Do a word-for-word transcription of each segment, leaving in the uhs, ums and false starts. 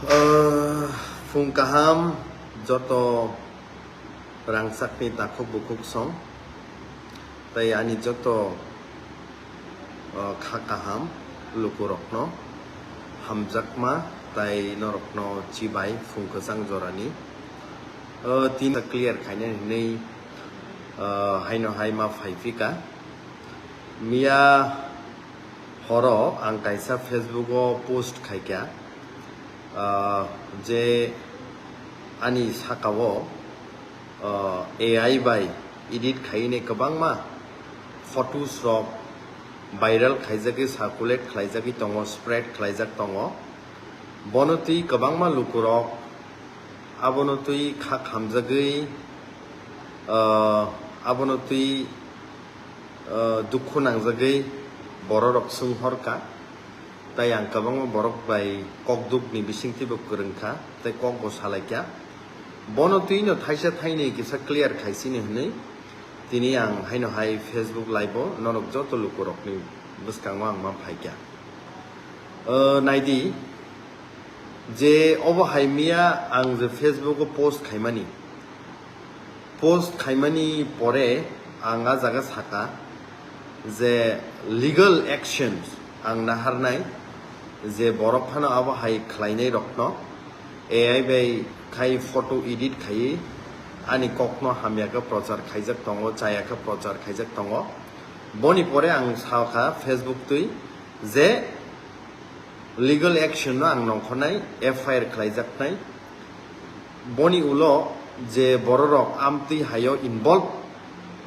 Ah, phung kaham joto rangchakni takhuk bukhuk song, tei ani joto, ah, kha kaham lukurokno hamjakma tei norokno chibai phung kwchang jorani, ah, tin clear khainani hwnwi, ah, haino hai ma phaiphika. Miya horo ang kaisa Facebook o post khaikha, ah, je ani sakao, ah, A I bai edit khaine kwbangma photos rok viral khaijagwi circulate khlaijagwi tongo, spread khlaijak tongo. Bono twi kwbangma lukurok abono twi kha khamjagwi, ah, abono twi, ah, dukhu nangjagwi bororok swnghorkha. Tai ang kwbangma borok bai kokdukni bisingtwibo kwrwngkha, tei kokbo salaikha. Bono twino thaisa thainwi kisa clear khaisini hwnwi tini ang haino hai Facebook live o norok joto lukurokni bwskango ang ma phaikha. O, naidi, je obo hai miya ang je Facebook o post khaimani, post khaimani pore ang a jaga saka je legal actions ang naharnai, je borok phano abo hai khlainai rokno A I bai khai photo edit khaiwi ani kokno hamya khe prochar khaijak tongo, chaya khe prochar khaijak tongo. Boni pore ang sakha Facebook twi je legal action no ang nongkhornai, F I R khlaijaknai. Boni ulo je bororok amtwi haio involve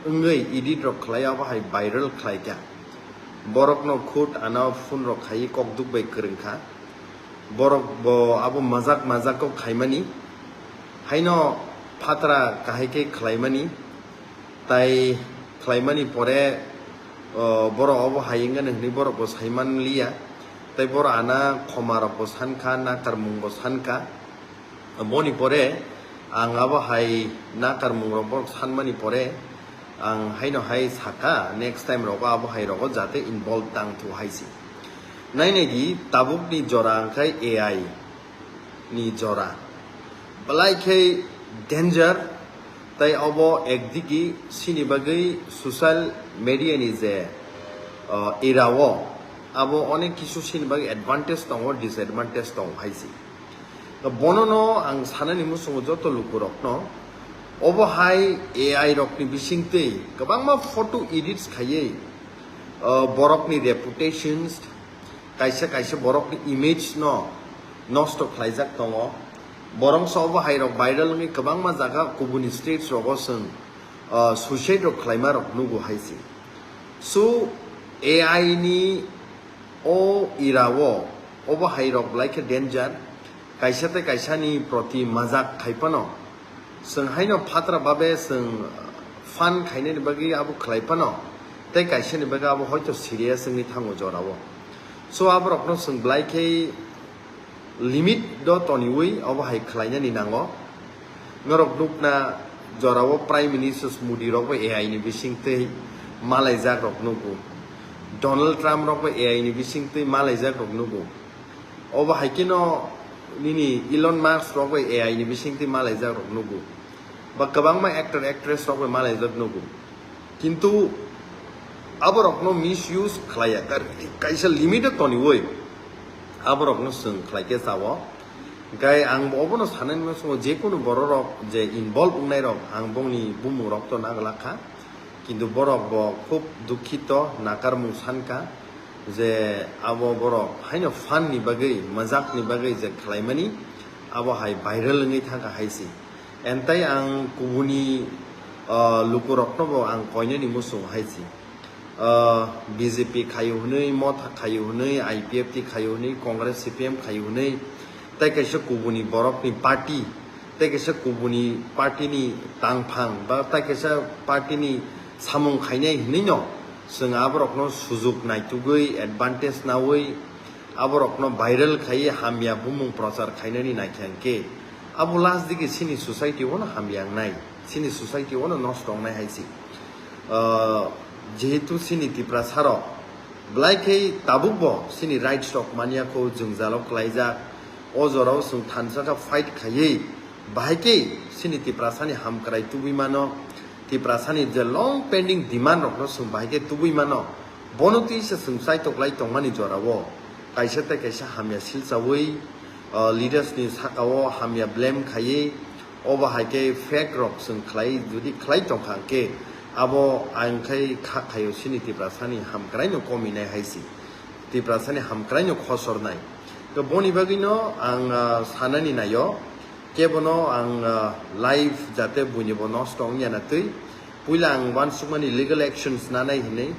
wngwi edit rok khlai abo hai viral khlaikha. Borokno khud ano phone rok khaiwi kokduk bai kwrwngkha. Borok bo abo majak majak kok khaimani. Haino phatra kahai khe khlaimani. Tai khlaimani pore, o, borok obo hai wngkha hwnwi borok bo saiman liya. Tai borok ana khoma rok bo sankha, nakarmung bo sankha. Boni pore ang abo hai nakarmung rok borok sanmani pore ang haino hai saka, next time rogo abo hai rogo jate involve tang thu hai si. Nai nai di, tabuk ni jora hwnkhe A I ni jora. Belai khe danger, tai obo ekdigi sini bagwi social media ni je, uh, era o, abo onek kisu sini bagwi advantage tongo, disadvantage tongo hai si. Bono no ang sanani muchungo joto lukurokno, obo hai A I rokni bisingtwi kwbangma photo edits khaiwi, uh, borokni reputations, kaisa kaisa borokni image no nosto khlaijak tongo. Borok so obo hai rok viral wngwi kwbangma jaga kubuni states rogo chwng, uh, suicide rok khlaima rok nugo hai se. So, A I ni o era o obo hai rok belai khe danger. Kaisa tei kaisa ni proti majak khai phano, chwng haino phatra babe chwng fun khainani bagwi abo khlai phano, tei kaisa ni bagwi abo hoito serious wngwi thango jora o. So, aborokno chwng belai khe limit do toniwi obo hai khlainani nango. Norok nukna jora o Prime Minister Modi rok bo A I ni bisingtwi malaijak rok nugo. Donald Trump rok bo A I ni bisingtwi malaijak rok nugo. Obo hai kheno nini Elon Musk rok bai A I ni bisingtwi malaijak rok nugo, ba kwbangma actor actress rok bai malaijak nugo. Kintu aborokno misuse khlaiya, kar-, kaisa limit o toniwi aborokno chwng khlai khe chao. Hwnkhe ang bo obono sanani muchungo, jekunu bororok je involve wngnai rok, ang bongni bumung rok to naglak kha. Kintu borok bo khub dukhito, nakarmung sankha je abo borok haino fun ni bagwi, majak ni bagwi je khlaimani, abo hai viral wngwi thangkha hai se. Entai ang kubuni, ah, lukurokno bo ang koinani muchungo hai se. Ah, B J P khaio hwnwi, Motha khaio hwnwi, I P F T khaio hwnwi, Congress, C P M khaio hwnwi, tei kaisa kubuni borokni party, tei kaisa kubuni party ni tangphang ba tei kaisa party ni samung khainai hinwi no chwng aborokno sujuk naitugwi, advantage nawi, aborokno viral khaiwi hamya bumung prochar khainani naikha hwnkhe, abo last digi chini society o no hamya wngnai, chini society o no nosto wngnai hai se. Ah, jehetu chini Tiprasa rok belai khe tabuk bo chini rights rok manya kho, jwngjalo klaijak, O jorao chwng thansa kha fight khaiwi, bahai khe chini Tiprasani hamkrai tubui mano, Tiprasani je long pending demand rokno chwng bahai khe tubui mano, bono twi se chwng chaitok lai tongmani jorao kaisa tei kaisa hamya silchawi, uh, leaders ni sakao hamya blame khaiwi, obo hai khe fake rok chwng khlai, jodi khlai tongkha hwnkhe abo ang khai kha khaio chini Tiprasani hamkraino kominai hai si. Tiprasani hamkraino khosornai. To boni bagwino ang, ah, sanani naio, kebono ang, ah, life jate buinibo nosto wngya na twi. Puila ang uansukmani legal actions nanai hinwi,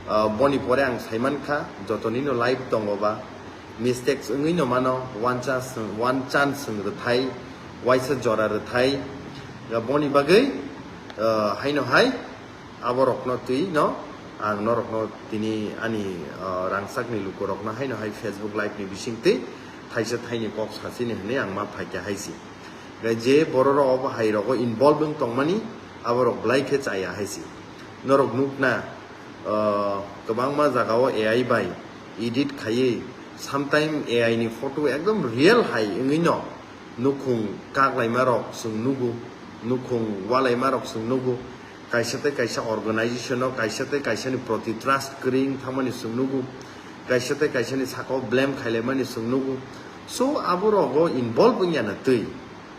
ah, boni pore ang saimankha, jotonino life tongo ba, mistakes wngwino mano, one chance, one chance rwthai, waisa jora rwthai. Ah, boni bagwi, ah, haino hai, aborokno twi no ang norokno tini ani, ah, rangchakni lukurokno haino hai Facebook live ni bisingtwi thaisa thaini kok sachini hinwi ang ma phaikha hai si. Gai je bororok obo hai rogo involve wng tongmani aborok belai khe chaya hai si. Norok nukna, ah, kwbangma jagao A I bai edit khaiwi sometime A I ni photo ekdom real hai wngwi no nukhung kaklaima rok chwng nugo, nukhung walaima rok chwng nugo, kaisa tei kaisa organization o kaisa tei kaisa ni proti trust kwrwi wng thangmani chwng nugo, kaisa tei kaisa ni saka o blame khailaimani chwng nugo. So abo rogo involve wngya na twi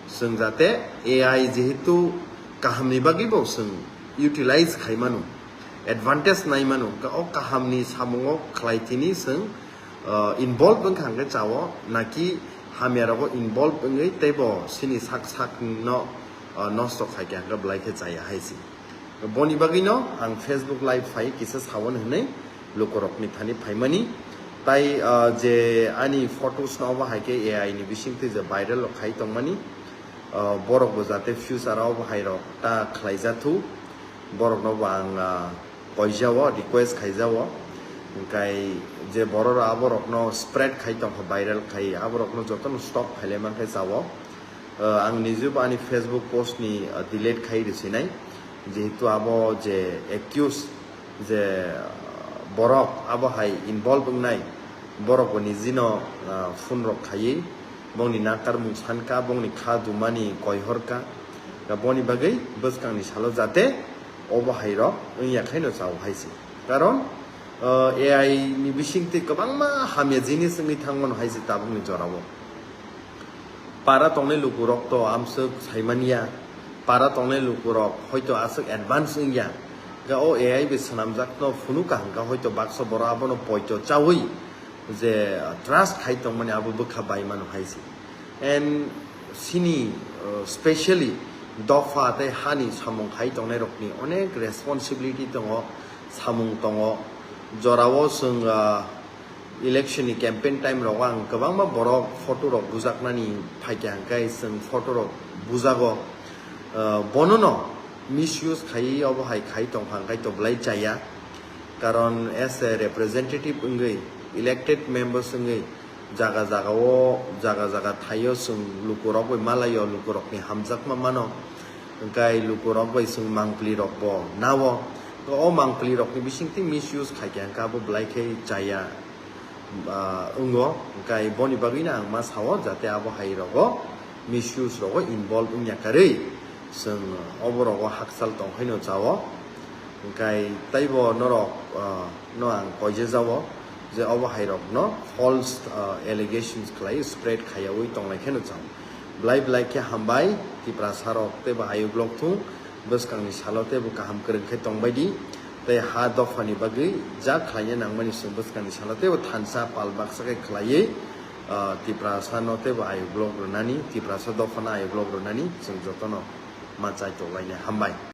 chwng jate A I jehetu kaham ni bagwi bo chwng utilize khai mano, advantage nai mano, o kaham ni samung o khlai tini chwng ah, involve wngkha hwnkhe chao, naki hamya rogo involve wngwi teibo chini sak sak no, ah, nosto khaikha hwnkhe belai khe chaya hai si. Boni bagwino ang Facebook live phai kisa sawan hinwi lukurokni thani phaimani. Tai, ah, je ani photos no obo hai khe A I ni bisingtwi je viral rok khai tongmani, ah, borok bo jate future o obo hai rok ta khlai jathu, borok no bo ang, ah, koijao, request khaijao. Hwnkhe je borok aborokno spread khai tongkha, viral khai, aborokno jotono stop khailai mankhe chao. Uh, ang nijebo ani Facebook post ni, uh, delete khai rwsinai. Jehetu abo je accused je, uh, borok abo hai involve wngnai, borok bo nijino, uh, phone rok khaiwi bongni nakarmung sankha, bongni kha dumani koihorkha. Da boni bagwi bwskangni salo jate obo hai rok wngya khaino chao hai se. Karon, uh, A I ni bisingtwi kwbangma hamya jinis wngwi thangmano hai se tabukni jorao. Para tongnai lukurok to amswk saimanya, para tongnai lukurok hoito aswk advance wngya. Ga o A I bai swnamjakno phunukha hwnkha hoito baksa borok abono poito chawi je trust khai tongmani abo bwkha bai mano hai se. And sini, uh, specially dopha tei hani samung khai tongnai rokni onek responsibility tongo, samung tongo. Jorao chwng, uh, election ni campaign time rogo ang kwbangma borok photo rok bujaknani phaikha hwnkhe chwng photo rok bujago. Uh, bonono misuse khai obo hai khai tongkha hwnkhe to belai chaya. Karon as a representative wngwi, elected members wngwi, jaga jaga o, jaga jaga thaio chwng lukurok bai malaio, lukurokni hamjakma mano. Hwnkhe lukurok bai chwng mangpli rok bo nao. O mangpli rokni bisingtwi misuse khaikha hwnkhe abo belai khe chaya, ah, wngo. Hwnkhe boni bagwino ang ma sao jate abo hai rogo misuse rogo involve wngya karwi. Chwng obo rogo hakchal tong haino chao. Hwnkhe taibo norok, ah, no ang koijajao je obo hai rokno false, ah, allegations khlai spread khaiyawi tonglai kheno chao. Belai belai khe hambai, Tiprasa rok teibo ayuk lok thung, bwskangni salo teibo kaham kwrwng khe tongbai di. Tei ha dophani bagwi ja khlaina nangmani chwng bwskangni salo teibo thansa pal baksa khe khlaiwi, ah, Tiprasa no teibo ayuk lok rwnani, Tiprasa dophano ayuk lok rwnani chwng jotono ma chaitok lainai. Hambai.